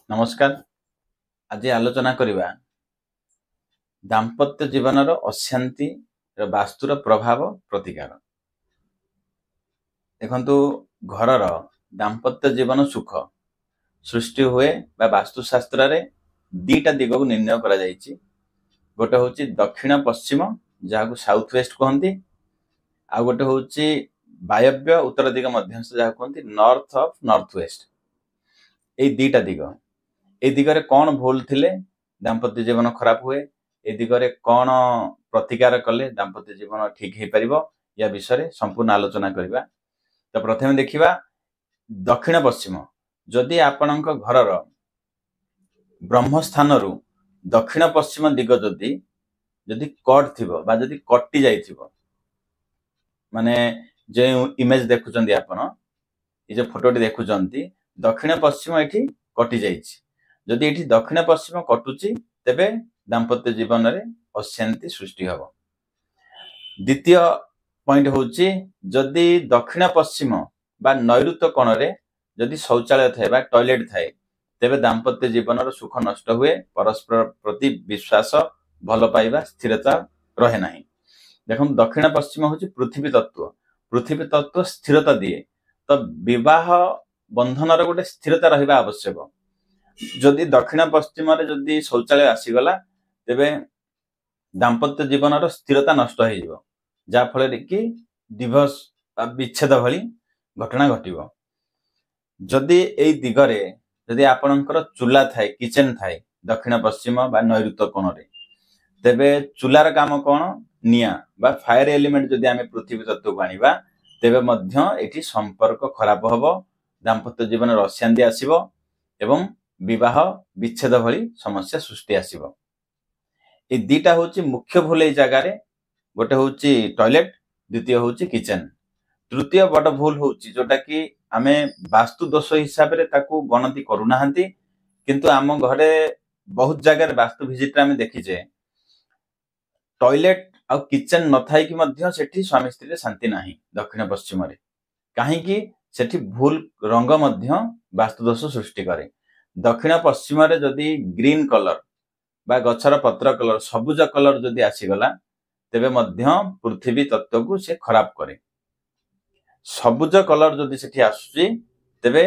ନମସ୍କାର। ଆଜି ଆଲୋଚନା କରିବା ଦାମ୍ପତ୍ୟ ଜୀବନର ଅଶାନ୍ତିର ବାସ୍ତୁର ପ୍ରଭାବ, ପ୍ରତିକାର। ଦେଖନ୍ତୁ, ଘରର ଦାମ୍ପତ୍ୟ ଜୀବନ ସୁଖ ସୃଷ୍ଟି ହୁଏ ବା ବାସ୍ତୁଶାସ୍ତ୍ରରେ ଦିଟା ଦିଗକୁ ନିର୍ଣ୍ଣୟ କରାଯାଇଛି। ଗୋଟେ ହଉଛି ଦକ୍ଷିଣ ପଶ୍ଚିମ, ଯାହାକୁ ସାଉଥ ୱେଷ୍ଟ କୁହନ୍ତି, ଆଉ ଗୋଟେ ହଉଛି ବାୟବ୍ୟ ଉତ୍ତର ଦିଗ ମଧ୍ୟସ୍ଥ, ଯାହାକୁ କୁହନ୍ତି ନର୍ଥ ଅଫ ନର୍ଥ ୱେଷ୍ଟ। ଏଇ ଦିଟା ଦିଗ, ଏଇ ଦିଗରେ କଣ ଭୁଲ ଥିଲେ ଦାମ୍ପତ୍ୟ ଜୀବନ ଖରାପ ହୁଏ, ଏ ଦିଗରେ କଣ ପ୍ରତିକାର କଲେ ଦାମ୍ପତ୍ୟ ଜୀବନ ଠିକ ହେଇପାରିବ, ୟା ବିଷୟରେ ସମ୍ପୂର୍ଣ୍ଣ ଆଲୋଚନା କରିବା। ତ ପ୍ରଥମେ ଦେଖିବା ଦକ୍ଷିଣ ପଶ୍ଚିମ। ଯଦି ଆପଣଙ୍କ ଘରର ବ୍ରହ୍ମସ୍ଥାନରୁ ଦକ୍ଷିଣ ପଶ୍ଚିମ ଦିଗ ଯଦି ଯଦି କଟ୍ ଥିବ ବା ଯଦି କଟି ଯାଇଥିବ, ମାନେ ଯେଉଁ ଇମେଜ ଦେଖୁଛନ୍ତି ଆପଣ, ଏ ଯୋଉ ଫଟୋଟି ଦେଖୁଛନ୍ତି, ଦକ୍ଷିଣ ପଶ୍ଚିମ ଏଠି କଟି ଯାଇଛି। ଯଦି ଏଠି ଦକ୍ଷିଣ ପଶ୍ଚିମ କଟୁଛି, ତେବେ ଦାମ୍ପତ୍ୟ ଜୀବନରେ ଅଶାନ୍ତି ସୃଷ୍ଟି ହବ। ଦ୍ୱିତୀୟ ପଏଣ୍ଟ ହଉଛି, ଯଦି ଦକ୍ଷିଣ ପଶ୍ଚିମ ବା ନୈଋତ କୋଣରେ ଯଦି ଶୌଚାଳୟ ଥାଏ ବା ଟଏଲେଟ ଥାଏ, ତେବେ ଦାମ୍ପତ୍ୟ ଜୀବନର ସୁଖ ନଷ୍ଟ ହୁଏ, ପରସ୍ପର ପ୍ରତି ବିଶ୍ୱାସ, ଭଲ ପାଇବା, ସ୍ଥିରତା ରହେ ନାହିଁ। ଦେଖନ୍ତୁ, ଦକ୍ଷିଣ ପଶ୍ଚିମ ହଉଛି ପୃଥିବୀ ତତ୍ତ୍ୱ। ପୃଥିବୀ ତତ୍ତ୍ୱ ସ୍ଥିରତା ଦିଏ। ତ ବିବାହ ବନ୍ଧନର ଗୋଟେ ସ୍ଥିରତା ରହିବା ଆବଶ୍ୟକ। ଯଦି ଦକ୍ଷିଣ ପଶ୍ଚିମରେ ଯଦି ଶୌଚାଳୟ ଆସିଗଲା, ତେବେ ଦାମ୍ପତ୍ୟ ଜୀବନର ସ୍ଥିରତା ନଷ୍ଟ ହେଇଯିବ, ଯାହାଫଳରେ କି ଡିଭୋର୍ସ ବା ବିଚ୍ଛେଦ ଭଳି ଘଟଣା ଘଟିବ। ଯଦି ଏଇ ଦିଗରେ ଯଦି ଆପଣଙ୍କର ଚୁଲା ଥାଏ, କିଚେନ ଥାଏ ଦକ୍ଷିଣ ପଶ୍ଚିମ ବା ନୈଋତ କୋଣରେ, ତେବେ ଚୁଲାର କାମ କଣ? ନିଆଁ ବା ଫାୟାର ଏଲିମେଣ୍ଟ। ଯଦି ଆମେ ପୃଥିବୀ ତତ୍ତ୍ୱକୁ ଆଣିବା, ତେବେ ମଧ୍ୟ ଏଠି ସମ୍ପର୍କ ଖରାପ ହବ, ଦାମ୍ପତ୍ୟ ଜୀବନରେ ଅଶାନ୍ତି ଆସିବ ଏବଂ ବିବାହ ବିଚ୍ଛେଦ ଭଳି ସମସ୍ୟା ସୃଷ୍ଟି ଆସିବ। ଏଇ ଦିଟା ହଉଛି ମୁଖ୍ୟ ଭୁଲ ଏଇ ଜାଗାରେ। ଗୋଟେ ହଉଛି ଟଏଲେଟ, ଦ୍ୱିତୀୟ ହଉଛି କିଚେନ। ତୃତୀୟ ବଡ ଭୁଲ ହଉଛି, ଯୋଉଟା କି ଆମେ ବାସ୍ତୁ ଦୋଷ ହିସାବରେ ତାକୁ ଗଣତି କରୁନାହାନ୍ତି, କିନ୍ତୁ ଆମ ଘରେ ବହୁତ ଜାଗାରେ ବାସ୍ତୁ ଭିଜିଟରେ ଆମେ ଦେଖିଛେ, ଟଏଲେଟ ଆଉ କିଚେନ ନଥାଇକି ମଧ୍ୟ ସେଠି ସ୍ୱାମୀ ସ୍ତ୍ରୀରେ ଶାନ୍ତି ନାହିଁ ଦକ୍ଷିଣ ପଶ୍ଚିମରେ। କାହିଁକି? ସେଠି ଭୁଲ ରଙ୍ଗ ମଧ୍ୟ ବାସ୍ତୁଦୋଷ ସୃଷ୍ଟି କରେ। ଦକ୍ଷିଣ ପଶ୍ଚିମରେ ଯଦି ଗ୍ରୀନ କଲର ବା ଗଛର ପତ୍ର କଲର, ସବୁଜ କଲର ଯଦି ଆସିଗଲା, ତେବେ ମଧ୍ୟ ପୃଥିବୀ ତତ୍ତ୍ୱକୁ ସେ ଖରାପ କରେ। ସବୁଜ କଲର ଯଦି ସେଠି ଆସୁଛି, ତେବେ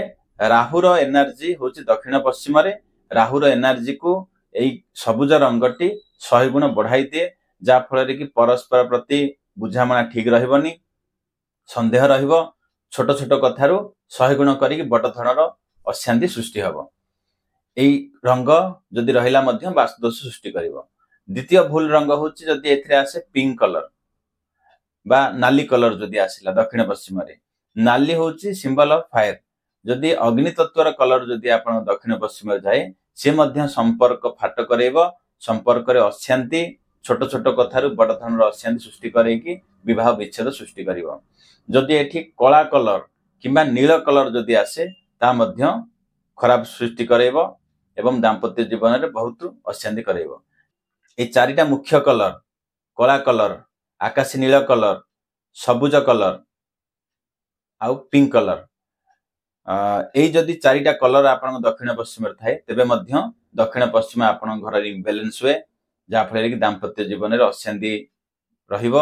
ରାହୁର ଏନର୍ଜି ହଉଛି ଦକ୍ଷିଣ ପଶ୍ଚିମରେ। ରାହୁର ଏନର୍ଜିକୁ ଏଇ ସବୁଜ ରଙ୍ଗଟି 100 ଗୁଣ ବଢାଇ ଦିଏ, ଯାହା ଫଳରେ କି ପରସ୍ପର ପ୍ରତି ବୁଝାମଣା ଠିକ ରହିବନି, ସନ୍ଦେହ ରହିବ, ଛୋଟ ଛୋଟ କଥାରୁ 100 ଗୁଣ କରିକି ବଡ ଧରଣର ଅଶାନ୍ତି ସୃଷ୍ଟି ହବ। ଏଇ ରଙ୍ଗ ଯଦି ରହିଲା ମଧ୍ୟ ବାସ୍ତୁଦୋଷ ସୃଷ୍ଟି କରିବ। ଦ୍ୱିତୀୟ ଭୁଲ ରଙ୍ଗ ହଉଛି, ଯଦି ଏଥିରେ ଆସେ ପିଙ୍କ କଲର ବା ନାଲି କଲର ଯଦି ଆସିଲା ଦକ୍ଷିଣ ପଶ୍ଚିମରେ। ନାଲି ହଉଛି ସିମ୍ବଲ ଅଫ ଫାୟାର। ଯଦି ଅଗ୍ନି ତତ୍ତ୍ୱର କଲର ଯଦି ଆପଣ ଦକ୍ଷିଣ ପଶ୍ଚିମରେ ଯାଏ, ସେ ମଧ୍ୟ ସମ୍ପର୍କ ଫାଟ କରେଇବ, ସମ୍ପର୍କରେ ଅଶାନ୍ତି, ଛୋଟ ଛୋଟ କଥାରୁ ବଡ ଧରଣର ଅଶାନ୍ତି ସୃଷ୍ଟି କରେଇକି ବିବାହ ବିଚ୍ଛେଦ ସୃଷ୍ଟି କରିବ। ଯଦି ଏଠି କଳା କଲର କିମ୍ବା ନୀଳ କଲର ଯଦି ଆସେ, ତା ମଧ୍ୟ ଖରାପ ସୃଷ୍ଟି କରେଇବ ଏବଂ ଦାମ୍ପତ୍ୟ ଜୀବନରେ ବହୁତ ଅଶାନ୍ତି କରେଇବ। ଏଇ ଚାରିଟା ମୁଖ୍ୟ କଲର, କଳା କଲର, ଆକାଶୀ ନୀଳ କଲର, ସବୁଜ କଲର ଆଉ ପିଙ୍କ କଲର, ଏଇ ଯଦି ଚାରିଟା କଲର ଆପଣଙ୍କ ଦକ୍ଷିଣ ପଶ୍ଚିମରେ ଥାଏ, ତେବେ ମଧ୍ୟ ଦକ୍ଷିଣ ପଶ୍ଚିମ ଆପଣଙ୍କ ଘରରେ ଇମ୍ବାଲାନ୍ସ ହୁଏ, ଯାହାଫଳରେ କି ଦାମ୍ପତ୍ୟ ଜୀବନରେ ଅଶାନ୍ତି ରହିବ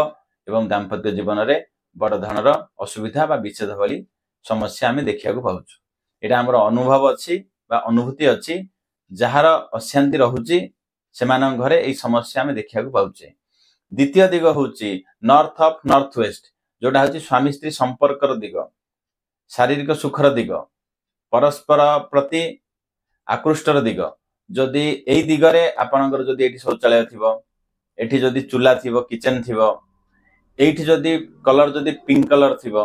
ଏବଂ ଦାମ୍ପତ୍ୟ ଜୀବନରେ ବଡ ଧରଣର ଅସୁବିଧା ବା ବିଚ୍ଛେଦ ଭଳି ସମସ୍ୟା ଆମେ ଦେଖିବାକୁ ପାଉଛୁ। ଏଇଟା ଆମର ଅନୁଭବ ଅଛି ବା ଅନୁଭୂତି ଅଛି। ଯାହାର ଅଶାନ୍ତି ରହୁଛି, ସେମାନଙ୍କ ଘରେ ଏଇ ସମସ୍ୟା ଆମେ ଦେଖିବାକୁ ପାଉଛେ। ଦ୍ୱିତୀୟ ଦିଗ ହଉଛି ନର୍ଥ ଅଫ ନର୍ଥ ୱେଷ୍ଟ, ଯୋଉଟା ହଉଛି ସ୍ୱାମୀ ସ୍ତ୍ରୀ ସମ୍ପର୍କର ଦିଗ, ଶାରୀରିକ ସୁଖର ଦିଗ, ପରସ୍ପର ପ୍ରତି ଆକୃଷ୍ଟର ଦିଗ। ଯଦି ଏଇ ଦିଗରେ ଆପଣଙ୍କର ଯଦି ଏଇଠି ଶୌଚାଳୟ ଥିବ, ଏଠି ଯଦି ଚୁଲା ଥିବ, କିଚେନ ଥିବ, ଏଇଠି ଯଦି କଲର ଯଦି ପିଙ୍କ କଲର ଥିବ,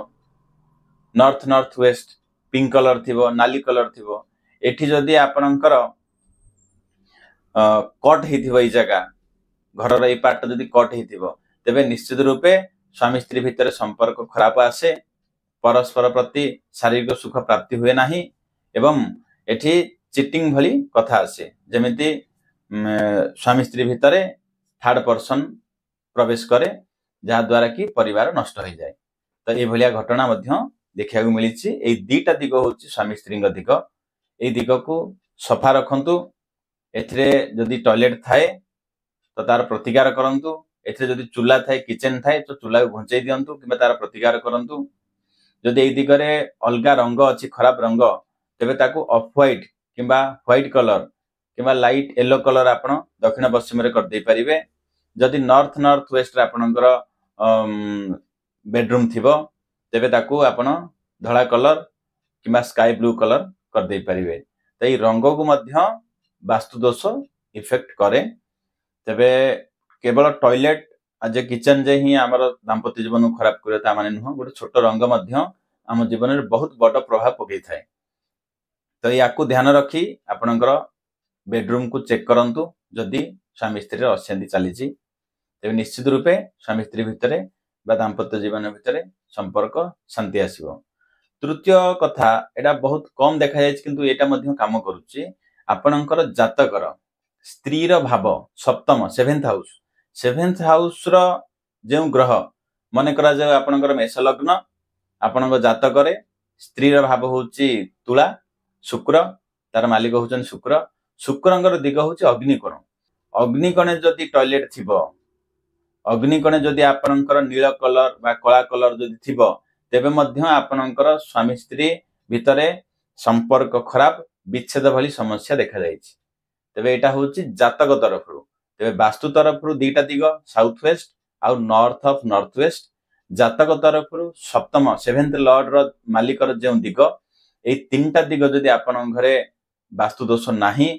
north north west pink colour ଥିବ, ନାଲି କଲର ଥିବ, ଏଠି ଯଦି ଆପଣଙ୍କର କଟ୍ ହେଇଥିବ, ଏଇ ଜାଗା ଘରର ଏଇ ପାର୍ଟଟା ଯଦି କଟ୍ ହେଇଥିବ, ତେବେ ନିଶ୍ଚିତ ରୂପେ ସ୍ୱାମୀ ସ୍ତ୍ରୀ ଭିତରେ ସମ୍ପର୍କ ଖରାପ ଆସେ, ପରସ୍ପର ପ୍ରତି ଶାରୀରିକ ସୁଖ ପ୍ରାପ୍ତି ହୁଏ ନାହିଁ ଏବଂ ଏଠି ଚିଟିଂ ଭଳି କଥା ଆସେ, ଯେମିତି ସ୍ୱାମୀ ସ୍ତ୍ରୀ ଭିତରେ ଥାର୍ଡ ପର୍ସନ ପ୍ରବେଶ କରେ, ଯାହାଦ୍ୱାରା କି ପରିବାର ନଷ୍ଟ ହେଇଯାଏ। ତ ଏଇଭଳିଆ ଘଟଣା ମଧ୍ୟ ଦେଖିବାକୁ ମିଳିଛି। ଏଇ ଦିଟା ଦିଗ ହଉଛି ସ୍ୱାମୀ ସ୍ତ୍ରୀଙ୍କ ଦିଗ। ଏଇ ଦିଗକୁ ସଫା ରଖନ୍ତୁ। ଏଥିରେ ଯଦି ଟଏଲେଟ ଥାଏ ତ ତାର ପ୍ରତିକାର କରନ୍ତୁ। ଏଥିରେ ଯଦି ଚୁଲା ଥାଏ, କିଚେନ ଥାଏ, ତ ଚୁଲାକୁ ଘୁଞ୍ଚେଇ ଦିଅନ୍ତୁ କିମ୍ବା ତାର ପ୍ରତିକାର କରନ୍ତୁ। ଯଦି ଏଇ ଦିଗରେ ଅଲଗା ରଙ୍ଗ ଅଛି, ଖରାପ ରଙ୍ଗ, ତେବେ ତାକୁ ଅଫ ହ୍ୱାଇଟ କିମ୍ବା ହ୍ୱାଇଟ କଲର କିମ୍ବା ଲାଇଟ ୟେଲୋ କଲର ଆପଣ ଦକ୍ଷିଣ ପଶ୍ଚିମରେ କରିଦେଇ ପାରିବେ। ଯଦି ନର୍ଥ ନର୍ଥ ୱେଷ୍ଟରେ ଆପଣଙ୍କର ବେଡରୁମ୍ ଥିବ, ତେବେ ତାକୁ ଆପଣ ଧଳା କଲର କିମ୍ବା ସ୍କାଇ ବ୍ଲୁ କଲର କରିଦେଇ ପାରିବେ। ତ ଏଇ ରଙ୍ଗକୁ ମଧ୍ୟ ବାସ୍ତୁ ଦୋଷ ଇଫେକ୍ଟ କରେ। ତେବେ କେବଳ ଟଏଲେଟ ଯେ କିଚେନ ଯେ ହିଁ ଆମର ଦାମ୍ପତ୍ୟ ଜୀବନକୁ ଖରାପ କରିବ ତା ମାନେ ନୁହଁ। ଗୋଟେ ଛୋଟ ରଙ୍ଗ ମଧ୍ୟ ଆମ ଜୀବନରେ ବହୁତ ବଡ ପ୍ରଭାବ ପକେଇଥାଏ। ତ ୟାକୁ ଧ୍ୟାନ ରଖି ଆପଣଙ୍କର ବେଡରୁମକୁ ଚେକ୍ କରନ୍ତୁ। ଯଦି ସ୍ୱାମୀ ସ୍ତ୍ରୀର ଅଶାନ୍ତି ଚାଲିଛି, ତେବେ ନିଶ୍ଚିତ ରୂପେ ସ୍ୱାମୀ ସ୍ତ୍ରୀ ଭିତରେ ବା ଦାମ୍ପତ୍ୟ ଜୀବନ ଭିତରେ ସମ୍ପର୍କ ଶାନ୍ତି ଆସିବ। ତୃତୀୟ କଥା, ଏଇଟା ବହୁତ କମ ଦେଖାଯାଇଛି କିନ୍ତୁ ଏଇଟା ମଧ୍ୟ କାମ କରୁଛି। ଆପଣଙ୍କର ଜାତକର ସ୍ତ୍ରୀର ଭାବ ସପ୍ତମ, ସେଭେନ୍ଥ ହାଉସ, ସେଭେନ୍ଥ ହାଉସର ଯେଉଁ ଗ୍ରହ, ମନେ କରାଯାଉ ଆପଣଙ୍କର ମେଷ ଲଗ୍ନ, ଆପଣଙ୍କ ଜାତକରେ ସ୍ତ୍ରୀର ଭାବ ହଉଛି ତୁଳା, ଶୁକ୍ର ତାର ମାଲିକ ହଉଛନ୍ତି ଶୁକ୍ର। ଶୁକ୍ରଙ୍କର ଦିଗ ହଉଛି ଅଗ୍ନିକୋଣ। ଅଗ୍ନିକୋଣେ ଯଦି ଟଏଲେଟ ଥିବ, ଅଗ୍ନିକୋଣେ ଯଦି ଆପଣଙ୍କର ନୀଳ କଲର ବା କଳା କଲର ଯଦି ଥିବ, ତେବେ ମଧ୍ୟ ଆପଣଙ୍କର ସ୍ୱାମୀ ସ୍ତ୍ରୀ ଭିତରେ ସମ୍ପର୍କ ଖରାପ, ବିଚ୍ଛେଦ ଭଳି ସମସ୍ୟା ଦେଖାଯାଇଛି। ତେବେ ଏଇଟା ହଉଛି ଜାତକ ତରଫରୁ। ତେବେ ବାସ୍ତୁ ତରଫରୁ ଦିଟା ଦିଗ, ସାଉଥ ୱେଷ୍ଟ ଆଉ ନର୍ଥ ଅଫ ନର୍ଥ ୱେଷ୍ଟ। ଜାତକ ତରଫରୁ ସପ୍ତମ, ସେଭେନ୍ଥ ଲର୍ଡର ମାଲିକର ଯେଉଁ ଦିଗ, ଏଇ ତିନିଟା ଦିଗ ଯଦି ଆପଣଙ୍କ ଘରେ ବାସ୍ତୁ ଦୋଷ ନାହିଁ,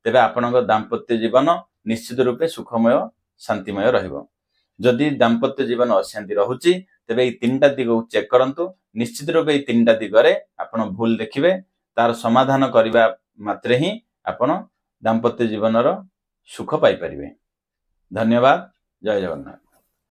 ତେବେ ଆପଣଙ୍କ ଦାମ୍ପତ୍ୟ ଜୀବନ ନିଶ୍ଚିତ ରୂପେ ସୁଖମୟ ଶାନ୍ତିମୟ ରହିବ। ଯଦି ଦାମ୍ପତ୍ୟ ଜୀବନ ଅଶାନ୍ତି ରହୁଛି, ତେବେ ଏଇ ତିନିଟା ଦିଗକୁ ଚେକ୍ କରନ୍ତୁ। ନିଶ୍ଚିତ ରୂପେ ଏଇ ତିନିଟା ଦିଗରେ ଆପଣ ଭୁଲ ଦେଖିବେ। ତାର ସମାଧାନ କରିବା ମାତ୍ରେ ହିଁ ଆପଣ ଦାମ୍ପତ୍ୟ ଜୀବନର ସୁଖ ପାଇପାରିବେ। ଧନ୍ୟବାଦ। ଜୟ ଜଗନ୍ନାଥ।